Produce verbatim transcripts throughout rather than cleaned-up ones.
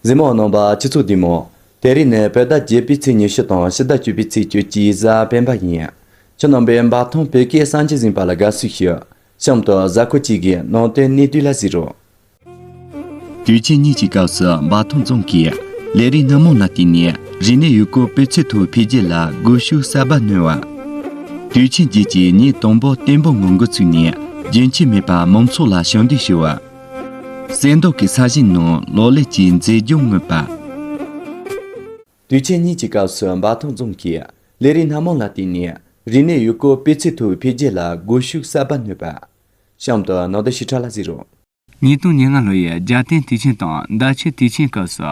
གཟིགས་མོ་རྣམ་པ་སྤྱི་ཚོགས་བདེ་མོ། དེ་རིང་ནི་བོད་ཟླ་བརྒྱད་པའི་ཚེས་ཉི་ཤུ་དང་ཕྱི་ཟླ་བཅུ་པའི་ཚེས་བཅུ་གཅིག་གཟའ་སྤེན་པ་ཡིན། ཁྱེད་རྣམ་པས་འབའ་ཐང་བོད་སྐད་གསར་འགྱུར་གཟིགས་པ་ལ་དགའ་བསུ་ཞུ། གཤམ་དུ་གཟའ་འཁོར་གཅིག་གི་ནང་དོན་གནད་བསྡུས་ལ་གཟིགས་རོགས། དུས་ཆེན་གཉིས་ཀྱི་སྐབས་སུ་འབའ་ཐང་རྫོང་གིས་ལས་རིགས་སྣ་མང་ལ་བརྟེན་ནས་རིག་གནས་ཡུལ་སྐོར་སྤུས་ཚད་མཐོ་བའི་འཕེལ་རྒྱས་ལ་སྒུལ་ཤུགས་གསར་པ་སྣོན་པ། དུས་ཆེན་རྗེས་ཀྱི་ཉིན་དང་པོ་བརྟན་པོ་ངང་འགོ་ཚུགས་ནས་རྒྱུན་ཆད་མེད་པར་མང་ཚོགས་ལ་ཞབས་འདེགས་ཞུ་བ། གསེར་མདོག་གི་ས་ཞིང་ནང་ལོ་ལེགས་ཀྱི་མཛེས་ལྗོངས་མངོན་པ། དུས་ཆེན་གཉིས་ཀྱི་སྐབས་སུ་འབའ་ཐང་རྫོང་གིས་ལས་རིགས་སྣ་མང་ལ་བརྟེན་ནས་རིག་གནས་ཡུལ་སྐོར་སྤུས་ཚད་མཐོ་བའི་འཕེལ་རྒྱས་ལ་སྒུལ་ཤུགས་གསར་པ་སྣོན་པ། གཤམ་དུ་ནང་དོན་ཞིབ་ཕྲ་ལ་གཟིགས་རོགས། ཉིས་སྟོང་ཉེར་ལྔ་ལོ་ཡི་རྒྱལ་བསྟན་དུས་ཆེན་དང་ཟླ་ཕྱེད་དུས་ཆེན་སྐབས་སུ།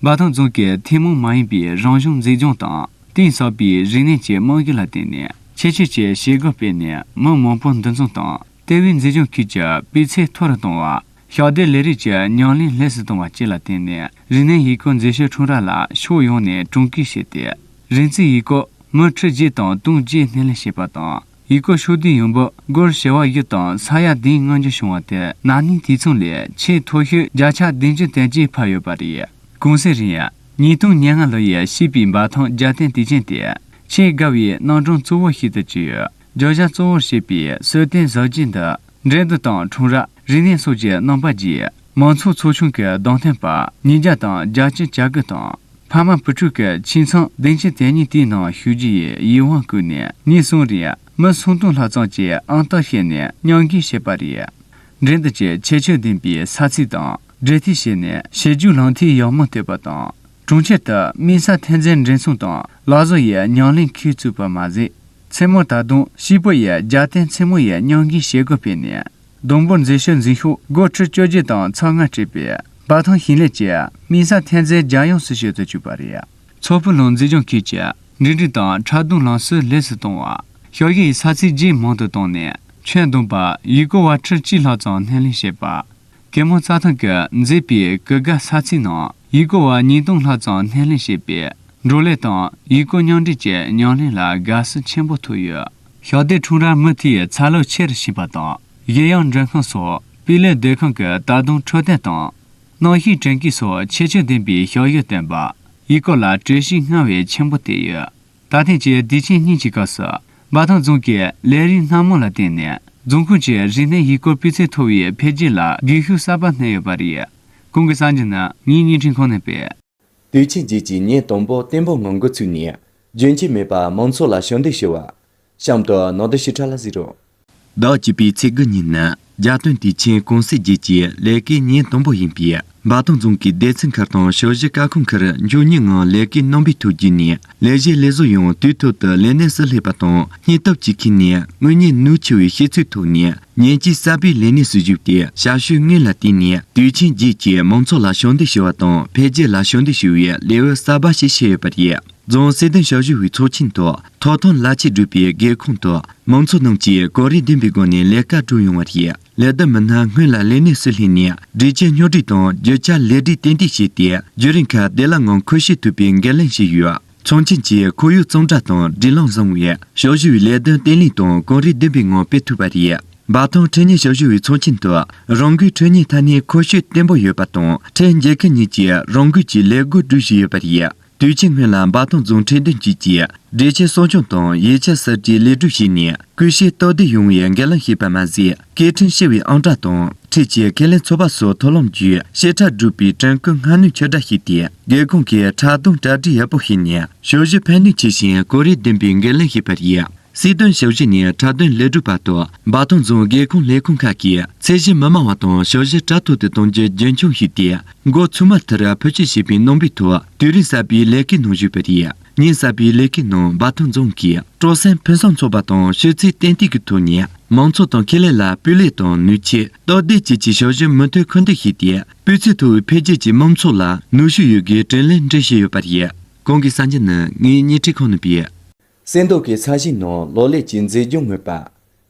འབའ་ཐང་རྫོང་གིས་ཐུན་མོང་མ་ཡིན་པའི་རང་བྱུང་མཛེས་ལྗོངས་དང་གཏིང་ཟབ་པའི་རིག་གནས་ཀྱི་རྨང་གཞི་ལ་བརྟེན་ནས་ཁྱད་ཆོས་ཀྱི་བྱེད་སྒོ་སྤེལ་ནས་མི་མང་པོ་འདུ་འཛོམས་དང་། ལྟེ་བའི་མཛེས་ལྗོངས་ཁུལ་གྱི་སྤུས་ཚད་མཐོ་རུ་གཏོང་བ། ཞབས་འདེགས་ལས་རིགས་ཀྱི་ཉམས་ལེན་ལེགས་སུ་གཏོང་བ་བཅས་ལ་བརྟེན་ནས་རིག་གནས་ཡུལ་སྐོར་མཛེས་དཔྱོད་ཁྲོམ་ར་ལ་ཕྱོགས་ཡོངས་ནས་གྲོང་སྐྱོད་བྱས་ཏེ། རིག་རྩལ་ཡུལ་སྐོར་མི་ཁྲི་བརྒྱད་དང་སྟོང་བརྒྱད་སྣེ་ལེན་བྱས་པ་དང་། ཡུལ་སྐོར་ཕྱོགས་བསྡུས་ཡོང་འབབ་སྒོར་བྱེ་བ་བཞི་དང་ས་ཡ་བདུན་མངོན་འགྱུར་བྱུང་བ་དེ་ན་ནིང་དུས་མཚུངས་ལས་ཆེས་མཐོ་ཤོས་བརྒྱ་ཆ་བདུན་ཅུ་དོན་གཅིག་འཕར་ཡོད་པ་རེད། གུང་སེང་རིང་། ཉིས་སྟོང་ཉེར་ལྔ་ལོ་ཡི་བྱིས་པའི་འབའ་ཐང་རྒྱལ་བསྟན་དུས་ཆེན་དེ་ཆེས་དགའ་བའི་རྣམ་གྲངས་གཙོ་བོ་ཞིག་ཏུ་གྱུར་ཡོད། བརྗོད་བྱ་གཙོ་བོར་བྱས་པའི་གསོལ་སྟོན་གཟབ་རྒྱས་འདི་འགྲན་བསྡུར་དང་ཁྲོམ་ར། རིག་གནས་སོགས་ཀྱི་རྣམ་པ་བརྗེས། མང་ཚོགས་ཚོགས་ཆུང་གི་གདན་འཐེན་པ་ཉིས་བརྒྱ་དང་བརྒྱད་ཅུ་གྱ་དགུ་དང་། ཕ་མ་བུ་ཕྲུག་གི་ཆ་ཚང་བདུན་ཅུ་དོན་གཉིས་དེའི་ནང་ཞུགས་རྒྱུ་ཡི་ཡིད་དབང་བཀུག་ནས་ཉིན་གསུམ་རིང་མི་སུམ་སྟོང་ལྷག་ཙམ་གྱིས་ཨང་རྟགས་བྱས་ནས་མཉམ་ཞུགས་བྱས་པ་རེད། འགྲན་བསྡུར་གྱི་ཁྱད་ཆོས་ལྡན་པའི་ས་ཚིགས་དང་འབྲེལ་མཐུད་བྱས་ནས་ཞིབ་འཇུག་ལམ་ཐིག་ཡག་མོ་བཏོད་པ་དང་། གྲོང་ཁྱེར་དུ་དམིགས་བསལ་ཐོན་རྫས་འགྲེམས་ཚོང་དང་ལག་བཟོ་ཡི་ཉམས་ལེན་ཁུལ་བཙུགས་པ་མ་ཟད། མཚན་མོར་ད་དུང་སྐྱིད་པོ་ཡི་རྒྱལ་བསྟན་མཚན་མོ་ཡི་མཉམ་ཞུགས་བྱེད་སྒོ་སྤེལ་ནས། སྡོང་པོར་མཛེས་དཔྱོད་འཛིན་ཤོག་སྒོར་ཁྲི་བཅོ་བརྒྱད་དང་ཚེག་ལྔ་སྤྲད་པའི་འབའ་ཐང་ཞིང་ལས་ཀྱི་དམིགས་བསལ་ཐོན་རྫས་རྒྱལ་ཡོངས་སུ་ཞུ་དུ་བཅུག་པ་རེད། མཚོ་ཕུ་ལུང་མཛེས་ལྗོངས་ཁུལ་གྱི་འབྲེལ་འདྲིས་དང་འཕྲལ་སྡོམ་ལམ་སྲོལ་ལེགས་སུ་གཏོང་བ། ཞབས་ཞུ་ཡི་ས་ཚིགས་བརྒྱུད་མང་དུ་བཏང་ནས་ཁྱོན་བསྡོམས་པར་ཡུལ་སྐོར་བ་ཁྲི་གཅིག་ལྷག་ཙམ་སྣེ་ལེན་བྱས་པ། གད་མོ་རྩྭ་ཐང་གིས་མཛེས་པའི་གུར་དཀར་ས་ཚིགས་ནང་ཡུལ་སྐོར་བ་ཉིས་སྟོང་ལྷག་ཙམ་སྣེ་ལེན་བྱས་པས། འབྲོག་ལས་དང་ཡུལ་སྐོར་མཉམ་འདྲེས་ཀྱི་ཉམས་ལེན་ལ་དགའ་བསུ་ཆེན་པོ་ཐོབ་ཡོད། ཞབས་འདེགས་ཁྲོམ་ར་མུ་མཐུད་འཚར་ལོངས་ཆེ་རུ་ཕྱིན་པ་དང་། གཞན་ཡང་མགྲོན་ཁང་སོགས་སྤུས་ལེགས་སྡོད་ཁང་གི་ལྟ་སྡོམ་འཕྲོད་བསྟེན་དང་། གནམ་གཤིས་དྲན་སྐུལ་སོགས་ཁྱད་ཆོས་ལྡན་པའི་ཞབས་ཞུ་བསྟན་པ། ཡུལ་སྐོར་ལ་གྲོས་གཞི་སྔར་བས་ཆེན་པོ་བཏོད་ཡོད། ད་ཐེངས་ཀྱི་དུས་ཆེན་གཉིས་ཀྱི་སྐབས་སུ། འབའ་ཐང་རྫོང་གིས་ལས་རིགས་སྣ་མང་ལ་བརྟེན་ནས་རྫོང་ཁོངས་ཀྱི་རིག་གནས་ཡུལ་སྐོར་སྤུས་ཚད་མཐོ་བའི་འཕེལ་རྒྱས་ལ་སྒུལ་ཤུགས་གསར་པ་བསྣན་ཡོད་པ་རེད། གོང་གི་གསར་འགྱུར་ནི་ངའི་བརྙན་འཕྲིན་ཁང་ནས་སྤེལ། དུས་ཆེན་རྗེས་ཀྱི་ཉིན་དང་པོ་བརྟན་པོ་ངང་འགོ་ཚུགས་ནས་རྒྱུན་ཆད་མེད་པར་མང་ཚོགས་ལ་ཞབས་འདེགས་ཞུ་བ། གཤམ་དུ་ནང་དོན་ཞིབ་ཕྲ་ལ་གཟིགས་རོགས། ཟླ་བཅུ་པའི་ཚེས་དགུ་ཉིན་ནི་རྒྱལ་སྟོན་དུས་ཆེན་གུང་སེང་རྗེས་ཀྱི་ལས་ཀའི་ཉིན་དང་པོ་ཡིན་པས། འབའ་ཐང་རྫོང་གི་སྡེ་ཚན་ཁག་དང་ཞབས་ཞུ་བཀའ་ཁང་ཁུལ་མགྱོགས་མྱུར་ངང་ལས་ཀའི་རྣམ་པའི་ཐོག་བརྒྱུད་ནས། ལས་བྱེད་ལས་བཟོ་ཡང་དུས་ཐོག་ཏུ་ལས་གནས་སུ་སླེབས་པ་དང་། སྙིང་སྟོབས་ཀྱིས་ཁེངས་ནས་དངོས་གནས་ནུས་ཆེ་བའི་བྱེད་ཚུལ་ཐོག་ནས་ཉིན་གཅིག་གསར་པའི་ལས་གནས་སུ་ཞུགས་ཏེ། ཞབས་ཞུའི་དངུལ་ལ་བརྟེན་ནས་དུས་ཆེན་རྗེས་ཀྱི་མང་ཚོགས་ལ་ཞབས་འདེགས་ཞུ་བ་དང་འཕེལ་རྒྱས་ལ་ཞབས་འདེགས་ཞུ་བའི་ལེའུ་གསར་པ་ཞིག་ཕྱེ་ཡོད་པ་རེད། རྫོང་སྲིད་དོན་ཞབས་ཞུ་བའི་ཚོགས་ཆེན་དུ་ཐོག་མཐའ་ལག་གཅིག་སྒྲིལ་བའི་སྒེར་ཁོངས་དུ་མང་ཚོགས་རྣམས་ཀྱིས་གོ་རིམ་ལྡན་པའི་སྒོ་ནས་ལས་ཀར་བསྒྲུན་ཡོང་བ་རེད། ལས་བསྡུ་མི་སྣ་སྔོན་ལ་ལས་གནས་སུ་སླེབས་ནས་སྒྲིག་ཆས་སྙོག་སྒྲིག་དང་རྒྱུ་ཆ་ལེགས་སྒྲིག་ཏན་ཏིག་བྱས་ཏེ། བརྒྱུད་རིམ་ཁག་བདེ་བླག་ངང་འཁུར་ཤེས་ཐུབ་པའི་འགན་ལེན་བྱས་ཡོད། ཚོགས་ཆེན་གྱིས་ཁོར་ཡུག་གཙང་སྦྲ་དང་སྒྲིག་ལམ་བཟང་བའི་ཞབས་ཞུ་བའི་ལས་དོན་བརྟན་ལྷིང་དང་གོ་རིམ་ལྡན་པའི་ངང་སྤེལ་ཐུབ་པ་རེད། འབའ་ཐང་ཁྲལ་གཉེར་ཞབས་ཞུ་བའི་ཚོགས་ཆེན་དུ་རང་འགུལ་ཁྲལ་གཉེར་ཐད་ནས་མཁོ་སྤྱོད་བརྟན་པོ་ཡོད་པ་དང་། ཁྲལ་འཇལ་མཁན་གཉིས་ཀྱིས་རང་འགུལ་གྱིས་ལས་བགོ་སྒྲིག་བཞིན་ཡོད་པ་རེད། དུས་ཆེན་སྔོན་ལ་འབའ་ཐང་རྫོང་ཁྲལ་དོན་ཅུས་ཀྱིས་སྒྲིག་ཆས་གསོ་སྐྱོང་དང་ཡིག་ཆ་གསར་བྲིས་ལེགས་གྲུབ་བྱས་ནས། ཀུ་ཤུ་སྟབས་བདེ་ཡོང་བའི་འགན་ལེན་བྱས་པ་མ་ཟད། སྐད་འཕྲིན་ཞི་བའི་ཨང་གྲངས་དང་ཁྲལ་གྱི་ཁས་ལེན་ཚོགས་པ་སོགས་ཐབས་ལམ་བརྒྱུད་ཞིབ་ཕྲ་བསྒྲུབས་པའི་དྲན་སྐུལ་སྔ་སྣུར་ཁྱབ་བསྒྲགས་བྱས་ཏེ། སྒེར་ཁོངས་ཀྱི་འཕྲལ་སྡོམ་གྲ་སྒྲིག་ཡག་པོ་བྱས་ནས་ཞབས་ཞུ་ཕན་ནུས་ཆེ་ཞིང་གོ་རིམ་ལྡན་པའི་འགན་ལེན་བྱས་པ་རེད། སྲིད་དོན་ཞབས་ཞུ་ནས་འཕྲལ་སྡོམ་ལས་སྒྲུབ་བར་དུ་འབའ་ཐང་རྫོང་སྒེར་ཁོངས་ལས་ཁུངས་ཁག་གིས་ཚད་གཞི་མི་མང་བ་དང་ཞབས་ཞུ་དྲག་ཐོག་ཏུ་གཏོང་རྒྱུ་རྒྱུན་འཁྱོངས་བྱས་ཏེ། འགོ་ཚུགས་མ་ཐག་ཕུལ་སྐྱོད་བྱེད་པའི་རྣམ་པའི་ཐོག་དུས་རིམ་གསར་པའི་ལས་ཀའི་ནང་ཞུགས་པ་རེད། ཉིན་གསར་པའི་ལས་ཀའི་ནང་འབའ་ཐང་རྫོང་གིས་སྤྲོ་སེམས་ཕུན་སུམ་ཚོགས་པ་དང་ཤེས་ཚད་ཏན་ཏིག་གི་ཐོག་ནས་མང་ཚོགས་དང་ཁེ་ལས་ལ་སྤུས་ལེགས་དང་ནུས་ཆེ་སྟབས་བདེ་བཅས་ཀྱི་ཞབས་ཞུ་མུ་མཐུད་མཁོ་འདོན་བྱས་ཏེ། སྤུས་ཚད་མཐོ་བའི་འཕེལ་རྒྱས་ཀྱིས་མང་ཚོགས་ལ་ནུས་ཤུགས་ཡོད་རྒུས་དྲིན་ལན་འཇལ་བཞིན་ཡོད་པ་རེད། གོང་གི་གསར་འགྱུར་ནི་ངའི་བརྙན་འཕྲིན་ཁང་ནས་སྤེལ། གསེར་མདོག་གི་ས་གཞིའི་ནང་ལོ་ལེགས་ཀྱི་མཛེས་ལྗོངས་མངོན་པ།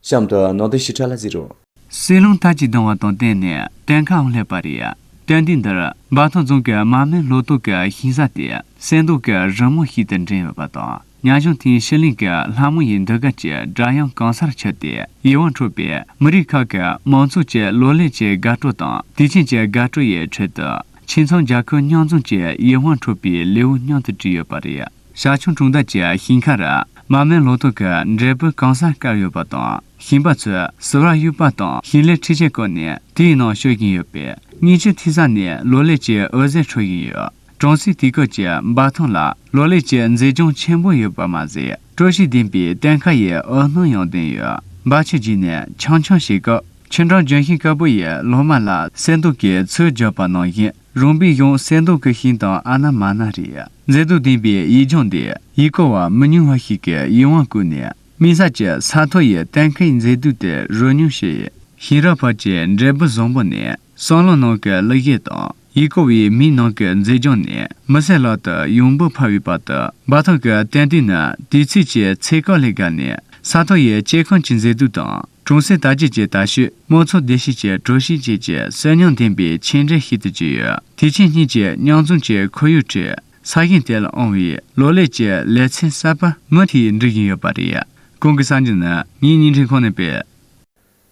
གཤམ་དུ་ནང་དོན་ཞིབ་ཕྲ་ལ་གཟིགས་རོགས། གསེར་ལུང་ཐག་གཅིག་ལྡང་བ་དང་བསྟུན་ནས་གཏན་ཁ་འོང་སླེབས་པ་རེད། གཏན་དུས་འདིར་འབའ་ཐང་རྫོང་གི་མ་སྨད་ལོ་ཏོག་གི་ཞིང་ས་དེ་གསེར་མདོག་གི་རི་མོ་ཞིག་ཏུ་འགྲེང་ཡོད་པ་དང་། ཉ་གཞོན་དེའི་ཤི་ལིང་གི་ལྷ་མོ་ཡི་འདུ་ཁང་གི་སྒྲ་དབྱངས་གང་སར་ཁྱབ་སྟེ་ཡིད་དབང་འཕྲོག་པས། མི་རིགས་ཁག་གི་མང་ཚོགས་ཀྱི་ལོ་ལེགས་ཀྱི་དགའ་སྤྲོ་དང་དུས་ཆེན་གྱི་དགའ་སྤྲོ་ཡི་ཁྲོད་དུ། ཆིང་ཚང་རྒྱལ་ཁབ་མཉམ་འཛོམས་ཀྱི་ཡིད་དབང་འཕྲོག་པའི་ལེའུ་མཉམ་དུ་བྲིས་ཡོད་པ་རེད། ཞྭ་ཆུང་གྲོང་རྡལ་གྱི་ཞིང་ཁ་རུ་མ་མན་ལོ་ཐོག་གི་འབྲས་བུ་གང་སར་བཀབ་ཡོད་པ་དང་། ཞིང་པ་ཚོས་ཟུར་བ་གཡུག་པ་དང་ཞིང་ལས་འཕྲུལ་ཆས་བཀོལ་ནས་དེའི་ནང་སྤྱོད་བཞིན་ཡོད་པས། གཉིས་ཆུ་ཐིག་ས་ནས་ལོ་ལེགས་ཀྱི་འོད་ཟེར་འཕྲོ་བཞིན་ཡོད། གྲོང་གསེབ་དེ་གར་གྱི་འབའ་ཐང་ལ་ལོ་ལེགས་ཀྱི་མཛེས་ལྗོངས་ཆེན་པོ་ཡོད་པ་མ་ཟད། སྤྲོ་ཞིང་ལྡན་པའི་གཏན་ཁ་ཡི་འོད་སྣང་ཡང་ལྡན་ཡོད། འབའ་ཆུ་བརྒྱུད་ནས་འཆམ་འཆམ་བྱེད་སྐབས། ཆུ་འགྲམ་ལྗོན་ཤིང་དཀར་པོ་ཡི་ལོ་མ་ལ་གསེར་མདོག་གི་ཚོས་རྒྱག་པ་ནང་བཞིན། རོང་པའི་གཞུང་གསེར་མདོག་གི་ཤིང་དང་ཨ་ན་མ་ན་རེད། མཛེས་སྡུག་ལྡན་པའི་ཡུལ་ལྗོངས་འདིས་ཡུལ་སྐོར་བ་མི་ཉུང་བ་ཞིག་གི་ཡིད་དབང་བཀུག་ནས། དམིགས་བསལ་གྱི་ས་ཐོག་ཡི་གཏན་ཁའི་མཛེས་སྡུག་དེ་རོལ་མྱོང་བྱས། ཞིང་ར་བར་གྱི་འབྲས་བུ་བཟང་པོ་ནས་བསམ་བློ་ནང་གི་གླུ་གཞས་དང་། ཡུལ་སྐོར་བའི་མིག་ནང་གི་མཛེས་ལྗོངས་ནས་མི་སེར་ལག་ཏུ་ཡོང་འབབ་འཕར་བའི་བར་དུ། འབའ་ཐང་གི་བསྟན་དོན་ནི་དུས་ཚོད་ཀྱི་ཚད་བཀག་ལས་བརྒལ་ནས། ས་ཐོག་ཡི་སྐྱེ་ཁམས་ཀྱི་མཛེས་སྡུག་དང་། གྲོང་གསེབ་དར་རྒྱས་ཀྱི་དར་ཤུལ། དམངས་འཚོ་བདེ་སྐྱིད་ཀྱི་གྲོ་ཞིབ་བཅས་ཀྱི་གསོན་ཉམས་ལྡན་པའི་ཆེད་འབྲེལ་ཞིག་ཏུ་གྱུར་ཡོད། དུས་ཆེན་གཉིས་ཀྱི་མཉམ་འཛོམས་ཀྱི་ཁོར་ཡུག་ཁྲོད། ས་ཞིང་དེ་ལ་འོང་བའི་ལོ་ལེགས་ཀྱི་ལེ་ཚན་གསར་པ་མུ་མཐུད་འགྲུབ་བཞིན་ཡོད་པ་རེད། གོང་གི་གསར་འགྱུར་ནི་ངས་བརྙན་འཕྲིན་ཁང་ནས་སྤེལ།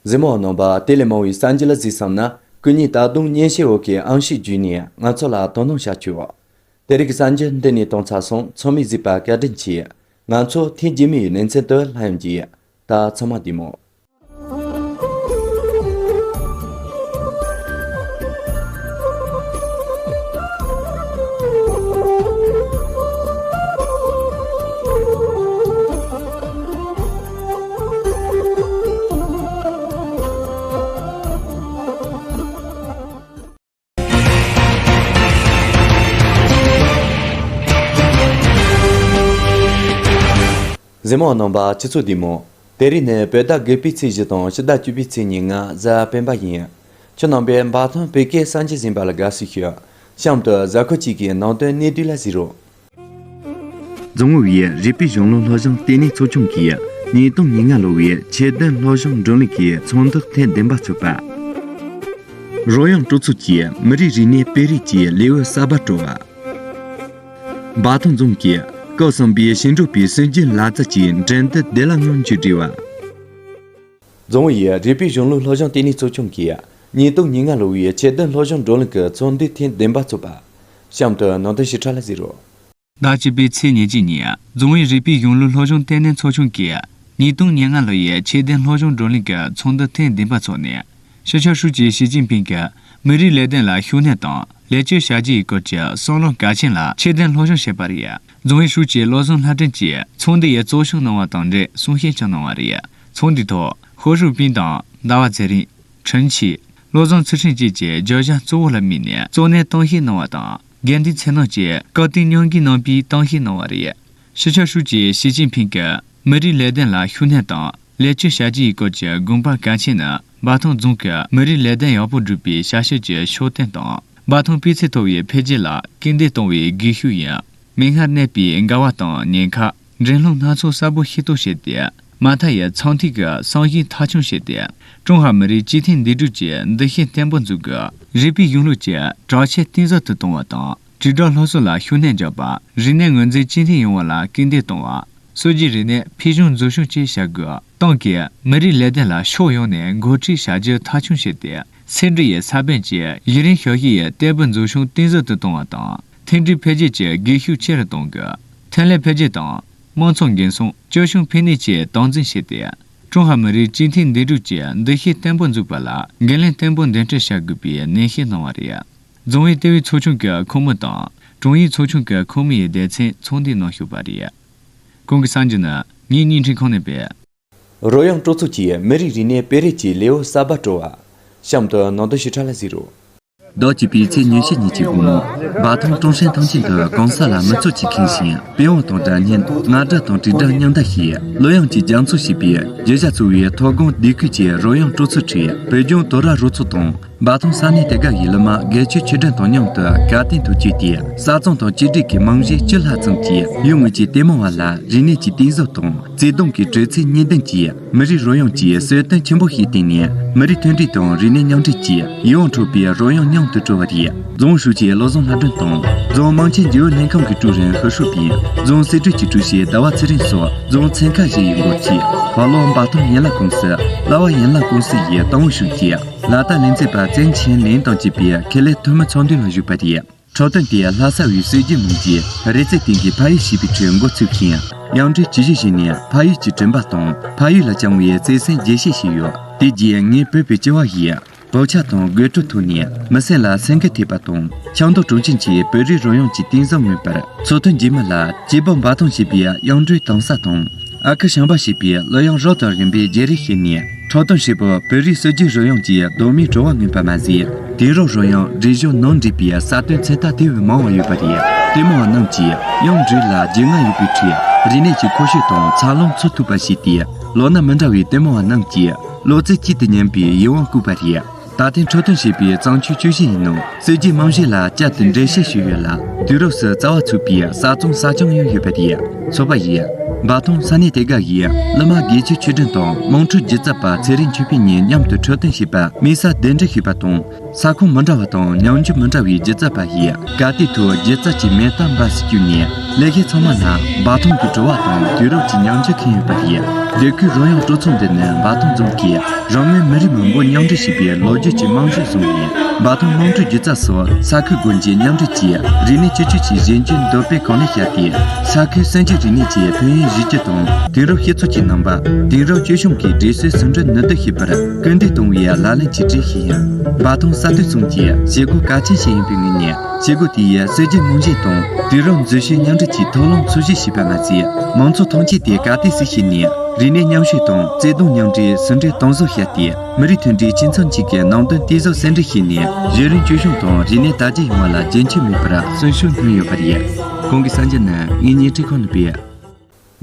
གཟིགས་མོ་བ་རྣམ་པ། དེ་ལས་མང་བའི་གསར་འགྱུར་ལ་གཟིགས་བསམ་ན། སྐུ་ཉིད་ད་དུང་སྙན་ཞུ་འོག་གི་ཨང་ཤོས་བརྒྱུད་ནས་ང་ཚོ་ལ་དོ་སྣང་བྱ་ཆོག་དེ་རིང་གི་གསར་འགྱུར་འདི་ནས་གཏོང་ཚར་སོང་། ཚང་མས་གཟིགས་པ་བཀའ་དྲིན་ཆེ། ང་ཚོ་ཐེངས་རྗེས་མའི་ལེ་ཚན་དུ་སླར་ཡང་མཇལ། ད་ཚང་མ་བདེ་མོ། གཟིགས་མོ་བ་རྣམ་པ། ཁྱེད་ཚོ་བདེ་མོ། དེ་རིང་ནི་བོད་ཟླ་དགུ་པའི་ཚེས་བཞི་དང་ཕྱི་ཟླ་བཅུ་པའི་ཚེས་ཉེར་ལྔ། གཟའ་སྤེན་པ་ཡིན། ཁྱེད་རྣམ་པས་འབའ་ཐང་བོད་སྐད་གསར་འགྱུར་གསན་པ་ལ་དགའ་བསུ་ཞུ། གཤམ་དུ་གཟའ་འཁོར་གཅིག་གི་ནང་དོན་གནད་བསྡུས་ལ་གཟིགས་རོགས། རྫོང་ཨུ་ཡིས་རིགས་པའི་གཞུང་ལུགས་སློབ་སྦྱོང་ལྟེ་གནས་ཚོགས་ཆུང་གིས་ཉིས་སྟོང་ཉེར་ལྔ་ལོ་བའི་ཆེད་དོན་སློབ་སྦྱོང་བགྲོ་གླེང་གི་ཚོགས་འདུ་ཐེངས་བདུན་པ་ཚོགས་པ། རོལ་དབྱངས་སྤྲོ་ཚོགས་ཀྱིས་མི་རིགས་རིག་གནས་སྤེལ་རེས་ཀྱི་ལེའུ་གསར་པ་དཀྲོལ་བ། འབའ་ཐང་རྫོང་གིས་སྐབས་གསུམ་པའི་ཞིང་འབྲོག་པའི་སྲོལ་རྒྱུན་ལག་རྩལ་གྱི་འགྲན་བསྡུར་བདེ་བླག་ངང་མཇུག་བསྒྲིལ་བ། རྫོང་ཨུ་ཡིས་རིགས་པའི་གཞུང་ལུགས་སློབ་སྦྱོང་ལྟེ་གནས་ཚོགས་ཆུང་གིས་ཉིས་སྟོང་ཉེར་ལྔ་ལོ་བའི་ཆེད་དོན་སློབ་སྦྱོང་བགྲོ་གླེང་གི་ཚོགས་འདུ་ཐེངས་བདུན་པ་ཚོགས་པ། གཤམ་དུ་ནང་དོན་ཞིབ་ཕྲ་ལ་གཟིགས་རོགས། ཟླ་བཅུ་པའི་ཚེས་ཉེར་གཅིག་ཉིན་རྫོང་ཨུའི་རིགས་པའི་གཞུང་ལུགས་སློབ་སྦྱོང་ལྟེ་གནས་ཚོགས་ཆུང་གིས་ཉིས་སྟོང་ཉེར་ལྔ་ལོ་ཡི་ཆེད་དོན་སློབ་སྦྱོང་བགྲོ་གླེང་གི་ཚོགས་འདུ་ཐེངས་བདུན་པ་འཚོགས་ནས། སྤྱི་ཁྱབ་ཧྲུའུ་ཅི་ཞི་ཅིན་ཕིང་གིས་མི་རིགས་ལས་དོན་ལ་ཤུགས་སྣོན་དང་ལེགས་བཅོས་བྱ་རྒྱུ་ཡི་སྐོར་གྱི་བསམ་བློ་གལ་ཆེན་ལ་ཆེད་དོན་སློབ་སྦྱོང་བྱས་པ་རེད། རྫོང་ཨུའི་ཧྲུའུ་ཅི་བློ་བཟང་ལྷ་སྒྲོན་གྱིས་ཚོགས་འདུ་ཡི་གཙོ་སྐྱོང་གནང་བ་དང་འབྲེལ་གསུང་བཤད་ཀྱང་གནང་བ་རེད། ཚོགས་འདུའི་ཐོག་ཧོ་ཧྲུའུ་པིན་དང་ཟླ་བ་ཚེ་རིང་། ཁྲིན་ཆི། བློ་བཟང་ཚུལ་ཁྲིམས་བཅས་ཀྱི་བརྗོད་བྱ་གཙོ་བོ་ལ་དམིགས་ནས་གཙོ་གནད་གཏམ་བཤད་གནང་བ་དང་། དགེ་འདུན་ཚེ་རྣམ་གྱིས་བཀའ་དྲིན་སྙན་འགེབས་གནང་པའི་གཏམ་བཤད་གནང་བ་རེད། སྤྱི་ཁྱབ་ཧྲུའུ་ཅི་ཞི་ཅིན་ཕིང་གིས་མི་རིགས་ལས་དོན་ལ་ཤུགས་སྣོན་དང་ལེགས་བཅོས་བྱ་རྒྱུ་ཡི་སྐོར་གྱི་དགོངས་པ་གལ་ཆེན་ནི། འབའ་ཐང་རྫོང་གིས་མི་རིགས་ལས་དོན་ཡག་པོ་སྒྲུབ་པའི་བྱ་སྤྱོད་ཀྱི་ཕྱོགས་སྟོན་དང་། འབའ་ཐང་སྤུས་ཚད་མཐོ་བའི་འཕེལ་རྒྱས་ལ་སྐུལ་འདེད་གཏོང་བའི་སྒུལ་ཤུགས་ཡིན། མིག་སྔར་གནས་པའི་འགལ་བ་དང་ཉེན་ཁ། འགྲན་སློང་སྣ་ཚོགས་གསལ་པོ་ཤེས་རྟོགས་བྱས་ཏེ། མ་མཐའ་ཡི་ཚོང་ཐིག་གི་བསམ་གཞིག་མཐའ་འཁྱོངས་བྱས་ཏེ། ཀྲུང་ཧྭ་མི་རིགས་གཅིག་མཐུན་འདུས་གྲུབ་ཀྱི་འདུ་ཤེས་བརྟན་པོ་འཛུགས་དགོས། རིགས་པའི་གཞུང་ལུགས་ཀྱི་དྲག་ཆས་གཏིང་ཟབ་ཏུ་གཏོང་བ་དང་། དྲིལ་བསྒྲགས་སློབ་གསོ་ལ་ཤུགས་སྣོན་རྒྱག་པ། རིག་གནས་ངོས་འཛིན་གཅིག་མཐུན་ཡོང་བ་ལ་སྐུལ་འདེད་གཏོང་བ། སྲོལ་རྒྱུན་རིག་གནས་ཕུལ་བྱུང་འཛུགས་སྐྱོང་བཅས་བྱ་དགོས། ཏང་གིས་མི་རིགས་ལས་དོན་ལ་ཕྱོགས་ཡོངས་ནས་འགོ་ཁྲིད་བྱ་རྒྱུ་མཐའ་འཁྱོངས་བྱས་ཏེ། ཚེ་འབྲེལ་ཡི་ས་བོན་གྱིས་ཡུན་རིང་ཞོད་ཤེས་ཡི་གཏེར་བུ་འཛུགས་སྐྱོང་གཏིང་ཟབ་ཏུ་གཏོང་བ་དང་། མཐུན་སྒྲིལ་འཕེལ་རྒྱས་ཀྱི་སྒུལ་ཤུགས་ཆེ་རུ་གཏོང་དགོས། ཐོན་ལས་འཕེལ་རྒྱས་དང་། དམངས་འཚོ་འགན་སྲུང་། སྐྱོ་ཤུགས་འཕེལ་ནུས་བཅས་སྟངས་འཛིན་བྱས་ཏེ། ཀྲུང་ཧྭ་མི་རིགས་གཅིག་མཐུན་འདུས་གྲུབ་ཀྱི་འདུ་ཤེས་བརྟན་པོ་འཛུགས་པ་ལ་འགན་ལེན་བརྟན་པོ་འདོན་སྤྲོད་བྱ་དགོས་པའི་ནན་བཤད་གནང་བ་རེད། རྫོང་ཨུའི་ལྟེ་བའི་ཚོགས་ཆུང་གི་ཁོངས་མི་དང་། དྲུང་ཡིག་ཚོགས་ཆུང་གི་ཁོངས་མི་ཡི་སྡེ་ཚན་ཚོགས་འདུའི་ནང་ཞུགས་པ་རེད། གོང་གི་གསར་འགྱུར་ནི་ངས་བརྙན་འཕྲིན་ཁང་ནས་སྤེལ། རོལ་དབྱངས་སྤྲོ་ཚོགས་ཀྱིས་མི་རིགས་རིག་གནས་སྤེལ་རེས་ཀྱི་ལེའུ་གསར་པ་དཀྲོལ་བ། གཤམ་དུ་ནང་དོན་ཞིབ་ཕྲ་ལ་གཟིགས་རོགས། ཟླ་བཅུ་པའི་ཚེས་ཉེར་བཞི་ཉིན་གྱི་དགོང་མོ། འབའ་ཐང་ཀྲུང་ཧྲན་ཐང་ཆེན་དུ་གང་ཟག་ལ་མི་ཚོགས་ཀྱིས་ཁེངས་ཤིང་། པི་ཝང་དང་སྒྲ་སྙན། རྔ་སྒྲ་དང་དྲིལ་སྒྲ་མཉམ་བརྡལ་བྱས། གླུ་དབྱངས་ཀྱི་རྒྱ་མཚོ་ཞེས་པའི་བརྗོད་བྱ་གཙོ་བོའི་མཐོ་སྒང་སྡེ་ཁུལ་གྱི་རོལ་དབྱངས་སྤྲོ་ཚོགས་ཁྲོད། བོད་ལྗོངས་དོ་ར་རུ་ཚོགས་དང་། འབའ་ཐང་ས་གནས་དེ་ག་ཡི་གླུ་མ་དགེ་ཆོས་ཆོས་སྒྲོན་དང་མཉམ་དུ་གར་སྟེགས་དུ་བསྐྱོད་དེ། ས་གཙང་དང་བཅུད་དྲིལ་གྱི་རྨང་གཞི་བཅུ་ལྷག་ཙམ་གྱིས་ཡུལ་དངོས་ཀྱི་ལྟད་མོ་བ་ལ་རིག་གནས་ཀྱི་གཏིང་ཟབ་དང་ བརྩེ་དུང་གི་དྲོད་ཚད་གཉིས་ལྡན་གྱི་མི་རིགས་རོལ་དབྱངས་ཀྱི་གསོལ་སྟོན་ཆེན་པོ་ཞིག་བཏིང་ནས། མི་རིགས་མཐུན་སྒྲིལ་དང་རིག་གནས་མཉམ་འདྲེས་ཀྱི་ཡིད་དབང་འཕྲོག་པའི་རོལ་དབྱངས་མཉམ་དུ་དཀྲོལ་བ་རེད། རྫོང་ཨུ་ཧྲུའུ་ཅི་བློ་བཟང་ལྷ་སྒྲོན་དང་། རྫོང་དམངས་ཆེན་རྒྱུན་ཨུ་ལྷན་ཁང་གི་ཀྲུའུ་རིན་ཧི་ཧྲུའུ་པིན། རྫོང་སྲིད་གྲོས་ཀྱི་ཀྲུའུ་ཞི་ཟླ་བ་ཚེ་རིང་སོགས་རྫོང་ཚན་ཁག་བཞི་ཡི་འགོ་ཁྲིད། བར་ལོ་འབའ་ཐང་ཡན་ལག་ཀུང་སི། གླ་བ་ཡན་ལག་ཀུང་སི་ཡི་ཏང་ཨུ་ཧྲུའུ་ཅི། ལ་དྭགས་ལས་བྱེད་པ་ཙན་ཆན་ལིན་དང་བཅས་པའི་ཁེ་ལས་འཐུས་མི་ཚོགས་འདུ་ལ་ཞུགས་པ་རེད། འཁྲབ་སྟོན་དེ་ལྷ་ས་བའི་སྲོལ་རྒྱུན་རྨང་གཞིའི་རི་རྩེ་སྟེང་གི་ཕ་ཡུལ་ཞེས་པའི་ཁྲོད་འགོ་ཚུགས་ཤིང་། དབྱངས་འགྲོས་ཇི་བཞིན་བྱས་ནས་ཕ་ཡུལ་གྱི་དྲན་པ་དང་ཕ་ཡུལ་ལ་བཅངས་པའི་བརྩེ་སེམས་རྒྱས་བཤད་བྱས་ཡོད། དེ་རྗེས་ངས་བོད་པའི་སྤྱི་བ་ཡི་བག་ཆགས་དང་དགོད་བྲོ་ཐོག་ནས་མི་སེམས་ལ་སེམས་འགུལ་ཐེབས་པ་དང་། ཆབ་མདོ་གྲོང་ཁྱེར་གྱི་བོད་རིགས་རོལ་དབྱངས་ཀྱི་རྟེན་གཞི་མངོན་པར་ཚོགས་ཐུན་རྗེས་མ་ལ་སྐྱེས་བུ་འབའ་ཐང་ཞེས་པའི་དབྱངས་འགྲོས་གཏོང་ས་དང་། ཨ་ཁུ་ཞང་པ་ཞེས་པའི་གླུ་དབྱངས་རོལ་དང་རིམ་པས་བརྗེ་རེས་བྱས་ནས། འཁྲབ་སྟོན་ཧྲིལ་པོ་བོད་རིགས་སྲོལ་རྒྱུན་རོལ་དབྱངས་ཀྱི་གདོད་མའི་བྲོ་བ་མངོན་པ་མ་ཟད། དེང་རབས་རོལ་དབྱངས་རིག་གཞུང་ནང་འདྲེས་པའི་གསར་གཏོད་མཚོན་རྟགས་དེ་བས་མང་བ་ཡོད་པ་རེད། ལྟད་མོ་བ་རྣམས་ཀྱིས་དབྱངས་འགྲོས་ལ་རྒྱུས་མངའ་ཡོད་པའི་ཁྲོད། རིག་གནས་ཀྱི་ཁོར་ཡུག་དང་འཚར་ལོངས་འཚོལ་ཐུབ་པ་ཞིག་སྟེ། ལོ་ན་མི་འདྲ་བའི་ལྟད་མོ་བ་རྣམས་ཀྱིས་བློ་རྩེ་གཅིག་ཏུ་ཉན་པའི་ཡིད་དབང་བཀུག་པ་རེད། ད་ཐེངས་འཁྲབ་སྟོན་བྱས་པའི་བརྩམས་ཆོས་བཅུ་བཞི་ཡི་ནང་སྲོལ་རྒྱུན་རྨང་གཞི་ལ་བསྐྱར་དུ་འགྲེལ་བཤད་ཞུས་ཡོད་ལ། དུས་རབས་སུ་རྩ་བ་ཚུགས་པའི་གསར་རྩོམ་གསར་རྐྱང་ཡང་ཡོད་པ་རེད། ཚོགས་པ་ཡིས་འབའ་ཐང་ས་གནས་དེ་ག་གི་གླུ་མ་དགེ་ཆོས་ཆོས་སྒྲོན་དང་དམངས་ཁྲོད་སྒྱུ་རྩལ་པ་ཚེ་རིང་ཆོས་འཕེལ་གཉིས་མཉམ་དུ་འཁྲབ་སྟོན་བྱས་པ། དམིགས་བསལ་གདན་འདྲེན་ཞུས་པ་དང་། ས་ཁོངས་མི་འདྲ་བ་དང་ཉམས་འགྱུར་མི་འདྲ་བའི་སྒྱུ་རྩལ་པ་ཡིས་གར་སྟེགས་ཐོག་སྒྱུ་རྩལ་གྱི་མེ་སྟག་འབར་སར་བསྐྱོད་ནས། ལེགས་བཤད་ཚང་མ་ལ་འབའ་ཐང་གི་བྲོ་བ་དང་དུས་རབས་ཀྱི་ཉམས་འགྱུར་མཁྱེན་ཡོད་པ་རེད། སྡེ་ཁུལ་རོལ་དབྱངས་སྤྲོ་ཚོགས་འདི་ནི་འབའ་ཐང་རྫོང་གིས་རང་མོས་མི་རིགས་མང་པོ་མཉམ་འདྲེས་བྱེད་པའི་ལོ་རྒྱུས་ཀྱི་རྨང་གཞི་བཟུང་ནས། འབའ་ཐང་དམངས་ཁྲོད་སྒྱུ་རྩལ་སོགས་ས་ཁུལ་སྒོ་འབྱེད་མཉམ་འདྲེས་ཀྱིས་རིག་གནས་ཀྱི་གཞི་རྒྱུན་གཞན་རྒྱུན་འདོད་པའི་གོ་གནས་བཞག་སྟེ། ས་ཁུལ་སྲོལ་རྒྱུན་རིག་གནས་ཀྱི་ཕན་ཡོན་གཞི་རྒྱུ་དང་། དེང་རབས་སྤྱི་ཚོགས་ཀྱི་རྣམ་པ། དེང་རབས་སྤྱི་གཞུང་གི་སྒྲིག་སྲོལ་ཟུང་འབྲེལ་ནུས་ལྡན་བྱེད་པར་སྐུལ་འདེད་གཏོང་བའི་ལག་ལེན་གྱི་གྲས་ཤིག་ཡིན། འབའ་ཐང་ས་སྟོད་གསུམ་གྱི་བྱེད་སྒོ་གལ་ཆེན་ཞིག་ཡིན་པའི་ངོས་ནས། བྱེད་སྒོ་དེ་ཡིས་སྲོལ་རྒྱུན་རྨང་གཞི་དང་དུས་རབས་འཛུལ་ཞུགས་མཉམ་འདྲེས་ཀྱི་ཐབས་ལམ་འཚོལ་ཞིབ་བྱས་པ་མ་ཟད། མང་ཚོགས་ཐམས་ཅད་དེ་ག་དུས་སུ་ཤེས་ནས། རིག་གནས་མཉམ་ཞུགས་དང་བརྩེ་དུང་མཉམ་འདྲེས་ཟུང་འབྲེལ་གཏིང་ཟབ་བྱས་ཏེ། མི་རིགས་མཐུན་སྒྲིལ་ཁྱིམ་ཚང་གཅིག་གི་ནང་དོན་གཏིང་ཟབ་གསལ་འགྲེལ་བྱས་ནས། གཞི་རིམ་སྤྱི་གཞུང་དང་རིག་གནས་དར་རྒྱས་ཡོང་བ་ལ་རྒྱུན་ཆད་མེད་པར་གསོན་ཤུགས་སྣོན་ཡོད་པ་རེད། གོང་གི་གསར་འགྱུར་ནི་ངའི་བརྙན་འཕྲིན་ཁང་ནས་སྤེལ།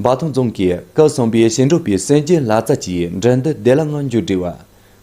འབའ་ཐང་རྫོང་གིས་སྐབས་གསུམ་པའི་ཞིང་འབྲོག་པའི་སྲོལ་རྒྱུན་ལག་རྩལ་གྱི་འགྲན་བསྡུར་བདེ་བླག་ངང་མཇུག་བསྒྲིལ་བ།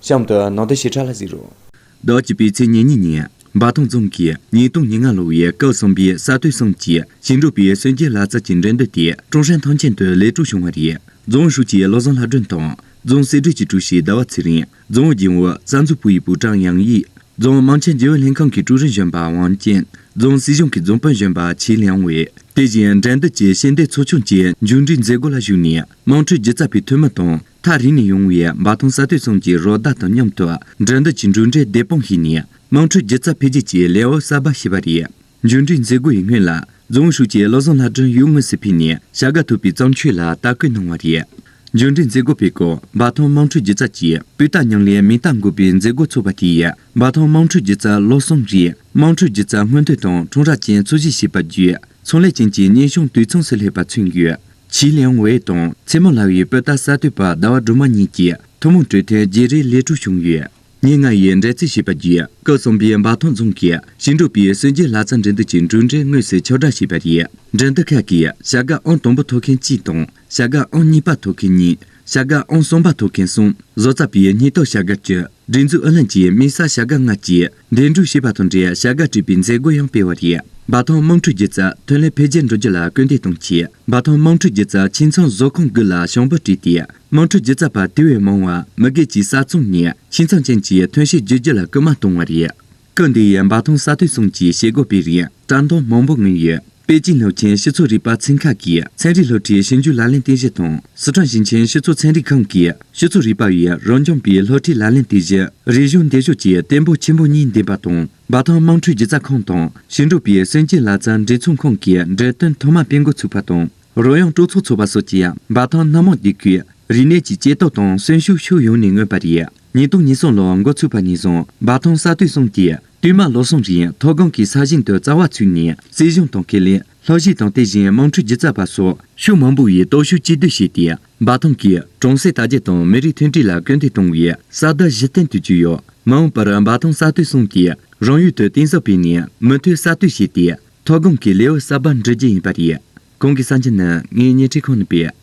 གཤམ་དུ་ནང་དོན་ཞིབ་ཕྲ་ལ་གཟིགས་རོགས། ཟླ་བ་བཅུ་པའི་ཚེས་ཉེར་གཉིས་ཉིན། འབའ་ཐང་རྫོང་གིས་ཉིས་སྟོང་ཉེར་ལྔ་ལོ་བའི་སྐབས་གསུམ་པའི་ས་སྟོད་གསུམ་གྱི་ཞིང་འབྲོག་པའི་སྲོལ་རྒྱུན་ལག་རྩལ་གྱི་འགྲན་བསྡུར་དེ་ཀྲུང་ཧྲན་ཐང་ཆེན་དུ་ལས་གྲུབ་བྱུང་བ་རེད། རྫོང་ཨུ་ཧྲུའུ་ཅི་བློ་བཟང་ལྷ་སྒྲོན་དང་། རྫོང་སྲིད་གྲོས་ཀྱི་ཀྲུའུ་ཞི་ཟླ་བ་ཚེ་རིང་། རྫོང་ཨུ་རྒྱུན་ཨུ་གསར་འཛུགས་པུའུ་ཡི་པུའུ་ཀྲང་ཡང་ཡི། རྫོང་དམངས་ཆེན་རྒྱུན་ཨུ་ལྷན་ཁང་གི་ཀྲུའུ་རིན་གཞོན་པ་ཝང་ཅན། རྫོང་སྲིད་གཞུང་གི་རྫོང་དཔོན་གཞོན་པ་ཆི་ལིང་ཝེ། དེ་བཞིན་འགྲན་བསྡུར་གྱི་ཤེས་ལྡན་ཚོགས་ཆུང་གི་མཇུག་འབྲས་མཛད་སྒོ་ལ་ཞུགས་ནས། དམངས་ཁྲོད་སྒྱུ་རྩལ་པའི་འཐུས་མི་དང་། ཐག་རིང་ནས་ཡོང་བའི་འབའ་ཐང་ས་སྟོད་གསུམ་གྱི་རོགས་ཟླ་དང་མཉམ་དུ་འགྲན་བསྡུར་གྱི་མཇུག་འབྲས་བདེ་སྤོང་ཞུས་ནས། དམངས་ཁྲོད་སྒྱུ་རྩལ་འཕེལ་རྒྱས་ཀྱི་ལེའུ་གསར་པ་ཕྱེས་པ་རེད། མཇུག་འབྲས་མཛད་སྒོ་ཡི་སྔོན་ལ། རྫོང་ཨུ་ཧྲུའུ་ཅི་བློ་བཟང་ལྷ་སྒྲོན་ཡུལ་དངོས་སུ་ཕེབས་ནས་བྱ་དགའ་ཐོབ་པའི་བརྩམས་ཆོས་ལ་ལྟ་སྐུལ་གནང་བ་རེད། མཇུག་འབྲས་མཛད་སྒོ་སྤེལ་སྐབས་འབའ་ཐང་དམངས་ཁྲོད་སྒྱུ་རྩལ་གྱི་སྤུས་རྟགས་ཉམས་ལེན་མིང་རྟགས་འགོད་པའི་མཛད་སྒོ་ཚོགས་པ་དེ་ཡིས། འབའ་ཐང་དམངས་ཁྲོད་སྒྱུ་རྩལ་ལོ་གསུམ་རིང་དམངས་ཁྲོད་སྒྱུ་རྩལ་སྔོན་ཐོན་དང་ཁྲོམ་ར་ཅན་འཚོལ་ཞིབ་བྱས་པ་བརྒྱུད། ཚོང་ལས་ཅན་གྱི་སྙན་གཞུང་དུས་མཚུངས་སུ་སླེབས་པ་མཚོན་ཡོད། ཆི་ལིང་ཝེ་དང་མཚན་མོ་ལྷ་བའི་སྤུས་རྟགས་གསར་གཏོད་པ་ཟླ་བ་སྒྲོལ་མ་གཉིས་ཀྱིས་ཐུན་མོང་གྲོས་མཐུན་བརྗེ་རེས་ལས་གྲུབ་བྱུང་ཡོད། ཉིན་ལྔ་ཡི་འགྲན་རྩོད་བྱས་པ་བརྒྱུད། སྐབས་གསུམ་པའི་འབའ་ཐང་རྫོང་གིས་ཞིང་འབྲོག་པའི་སྲོལ་རྒྱུན་ལག་རྩལ་འགྲན་བསྡུར་གྱི་མཇུག་འབྲས་དངོས་སུ་ཁྱབ་བསྒྲགས་བྱས་པ་རེད། འགྲན་བསྡུར་ཁག་གིས་བྱ་དགའ་ཨང་དང་པོ་ཐོབ་མཁན་གཅིག་དང་། བྱ་དགའ་ཨང་གཉིས་པ་ཐོབ་མཁན་གཉིས། བྱ་དགའ་ཨང་གསུམ་པ་ཐོབ་མཁན་གསུམ། བཟོ་རྩལ་པའི་སྙིང་སྟོབས་བྱ་དགའ་བཅུ། སྒྲིག་འཛུགས་ཨུ་ལྷན་གྱིས་དམིགས་བསལ་བྱ་དགའ་ལྔ་བཅས་འདེམས་སྒྲུག་བྱས་པ་དང་འབྲེལ། བྱ་དགའ་སྤྲད་པའི་མཛད་སྒོ་ཡང་སྤེལ་བ་རེད། འབའ་ཐང་དམངས་ཁྲོད་སྒྱུ་རྩལ་ཐོན་ལས་འཕེལ་རྒྱས་འགྲོ་རྒྱུ་ལ་སྐུལ་འདེད་གཏོང་ཆེད། འབའ་ཐང་དམངས་ཁྲོད་སྒྱུ་རྩལ་ཁྱིམ་ཚང་བཟོ་ཁང་དགུ་ལ་ཞང་པོ་སྤྲད་དེ། དམངས་ཁྲོད་སྒྱུ་རྩལ་པ་དེ་བས་མང་བ་མི་སྒེར་གྱི་གསར་རྩོམ་ནས་ཁྱིམ་ཚང་ཅན་གྱི་ཐོན་སྐྱེད་བསྒྱུར་རྒྱུ་ལ་སྐུལ་མ་གཏོང་བ་རེད། སྐབས་འདིའི་འབའ་ཐང་ས་སྟོད་གསུམ་གྱི་བྱེད་སྒོ་སྤེལ་རིང་བཀྲག་མདངས་མང་པོ་མངོན་ཡོད། པེ་ཅིན་སློབ་ཆེན་སྤྱི་ཚོགས་རིག་པ་ཚན་ཁག་གིས་ཚན་རིག་སློབ་ཁྲིད་ཞིབ་འཇུག་ལག་ལེན་རྟེན་གཞི་དང་། སི་ཁྲོན་ཞིང་ཆེན་སྤྱི་ཚོགས་ཚན་རིག་ཁང་གིས་སྤྱི་ཚོགས་རིག་པ་བའི་རང་སྦྱོང་པའི་སློབ་ཁྲིད་ལག་ལེན་རྟེན་གཞི་རིག་གཞུང་འདེགས་ཕྱོགས་ཀྱི་བརྟན་པོ་ཆེན་པོ་གཉིས་འདེམས་པ་དང་། འབའ་ཐང་དམངས་ཁྲོད་སྒྱུ་རྩལ་ཁང་དང་ཞིང་འབྲོག་པའི་སྲོལ་རྒྱུན་ལག་རྩལ་འབྲེལ་མཚུངས་ཁང་གིས་འགྲེམས་སྟོན་ཐོག་མ་སྤེལ་འགོ་ཚུགས་པ་དང་། རོལ་དབྱངས་སྤྲོ་ཚོགས་ཚོགས་པ་སོགས་ཀྱིས་འབའ་ཐང་སྣ་མང་སྡེ་ཁུལ་རིག་གནས་ཀྱི་སྐྱེ་སྟོབས་དང་གསོན་ཤུགས་ཕྱོགས་ཡོངས་ནས་མངོན་པ་རེད། ཉིས་སྟོང་ཉི་ཤུ་ལོར་འགོ་ཚུགས་པ་ནས་བཟུང་འབའ་ཐང་ས་སྟོད་གསུམ་གྱིས་བསྟུད་མར་ལོ་གསུམ་རིང་མཐོ་སྒང་གི་ས་ཞིང་དུ་རྩ་བ་ཚུད་ནས། སྲིད་གཞུང་དང་ཁེ་ལས། སློབ་གཞི་དང་དེ་བཞིན་དམངས་ཁྲོད་སྒྱུ་རྩལ་པ་སོགས་ཕྱོགས་མང་པོ་བའི་སྟོབས་ཤུགས་གཅིག་བསྡུས་བྱས་ཏེ། འབའ་ཐང་གིས་གྲོང་གསེབ་དར་རྒྱས་དང་མི་རིགས་མཐུན་སྒྲིལ་ལ་སྐུལ་འདེད་གཏོང་བའི་གསར་བརྡ་གཞི་རྟེན་དུ་བརྗོད་ཡོད། མ་འོངས་པར་འབའ་ཐང་ས་སྟོད་གསུམ་གྱིས་རང་ཡུལ་དུ་གཏིང་ཟབ་སྤེལ་ནས་མུ་མཐུད་གསར་གཏོད་བྱས་ཏེ། མཐོ་སྒང་གི་ལེའུ་གསར་པ་འབྲི་རྒྱུ་ཡིན་པ་རེད། གོང་གི་གསར་འགྱུར་ནི་ངའི་བརྙན་འཕྲིན་ཁང་ནས་སྤེལ།